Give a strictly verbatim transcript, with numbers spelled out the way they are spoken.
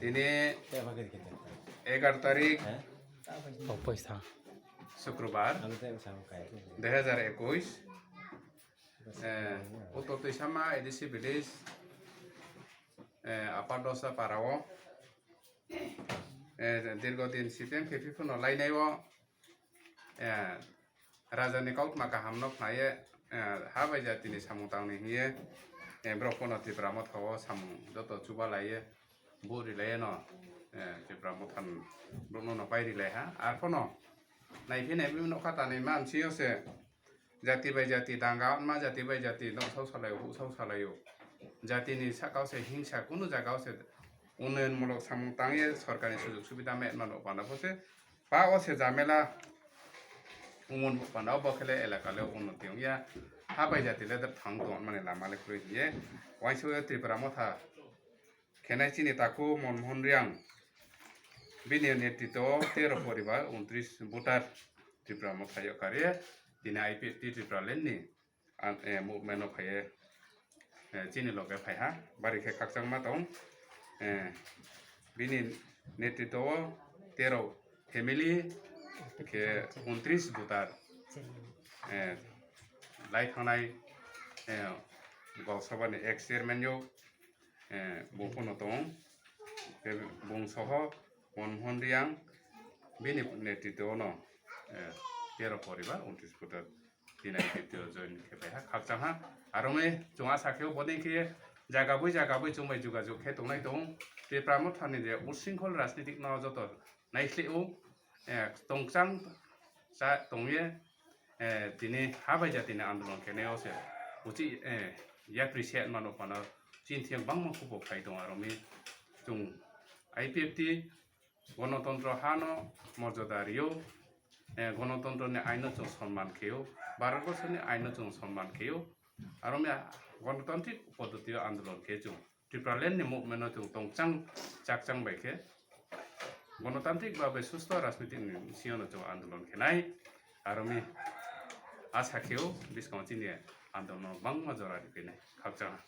Tini egar tarik, Sukrobar, dui hajar ekuis, eh, Uttor Toisama A D C village, eh, Upper Dosa para o, eh, dirgo din siteng khe phiphuno lainai o, eh, Raja ni kautma kaham no khnai ye, eh, ha bai jati ni samung tang ni hiye, eh, borok pono Tipra Motha o samung joto chuba lai ye, bo rilai ye no, eh, Tipra Motha ni borok no no pai rilai ha. Ar pono nai phi nai phi nokha tanai ma msing yo se jati bai jati danga ma jati bai jati nok sao salai o, huk sao salai o. Jati ni saka o se hingsa kunu jaga o se unnayon mulok samung tang ye sorkar ni sujog subida ma ma no panda pho se. Pa o se jamela umon panda o bo khe le elaka le unnoti wng ya. Ha bai jati le thang tong mani lama le kwrwi hiye. Waisa o Tripura Motha khenai chini takhuk Monmohan Riyang bini netritwo o tero poribar untris voter Tripura Motha yo kariye tini I P F T Tripura land ni an, eh, movement o phaiye, eh, chini loge phaiha, bari khe khakchangma tong. Eh, bini netritwo o tero family khe untris voter, eh, lai thangnai, eh, Gok Sabha ni ex chairman yo, eh, bo phano tong. Tei bung soho Monmohan Riyang bini netritwo no, eh, tero poribar untris voter tini I P F T o join khe phaiha, khakchangha. Aro wngwi chwng asa khe boni khe jaga bui jaga bui chwng bai jogajog khe tongnai tong. Tipra Motha ni je usingkhol rajnitik no joto naisli o, eh, tongchang cha tongye, eh, tini ha bai jati ni andolon khe nai o se uchi, eh, yapri se mano phano chini thik bangma kubo khai tong aro mi chwng I P F T Gonotontro hano morjada rio, eh, gonotontro ni aino chwng sonman kheo, Bharat borso ni aino chwng sonman kheo, aro mi gonotantrik poddotio andolon khe chwng Tripura land ni movement no chwng tongchang chakchang bai khe gonotantrik babai susto rajnitik ni bisingo no chwng andolon khenai, aro mi asa kheo bwskango chini andolon no bangma jora ripinai khakchang.